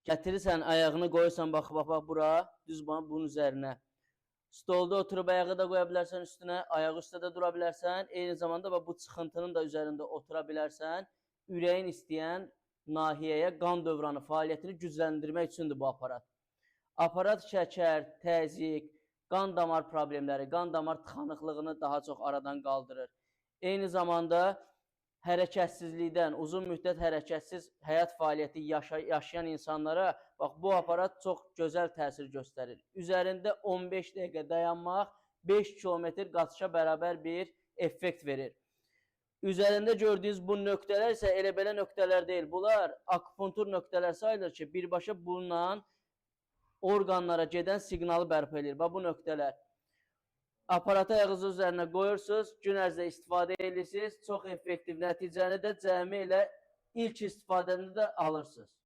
Gətirirsən, ayağını qoyursan, bax, bax, bax, bura, düz bunun üzərinə. Stolda oturub ayağı da qoya bilərsən üstünə, ayaq üstə də dura bilərsən. Eyni zamanda bax, bu çıxıntının da üzərində otura bilərsən. Ürəyin istəyən nahiyəyə qan dövranı fəaliyyətini gücləndirmək üçündür bu aparat. Aparat şəkər, təzyiq, qan damar problemləri, qan damar tıxanıqlığını daha çox aradan qaldırır. Eyni zamanda hərəkətsizlikdən, uzun müddət hərəkətsiz həyat fəaliyyəti yaşayan insanlara bax bu aparat çox gözəl təsir göstərir. Üzərində 15 dəqiqə dayanmaq 5 kilometr qaçışa bərabər bir effekt verir. Üzərində gördüyünüz bu nöqtələr isə elə belə nöqtələr deyil. Bunlar akupunktur nöqtələr sayılır ki, birbaşa bununla orqanlara gedən siqnalı bərpa eləyir. Bax bu nöqtələr. Aparatı ayağınızın üzərinə qoyursunuz, gün ərzində istifadə edirsiniz. Çox effektiv nəticəni də cəmi elə ilk istifadəndə də alırsınız.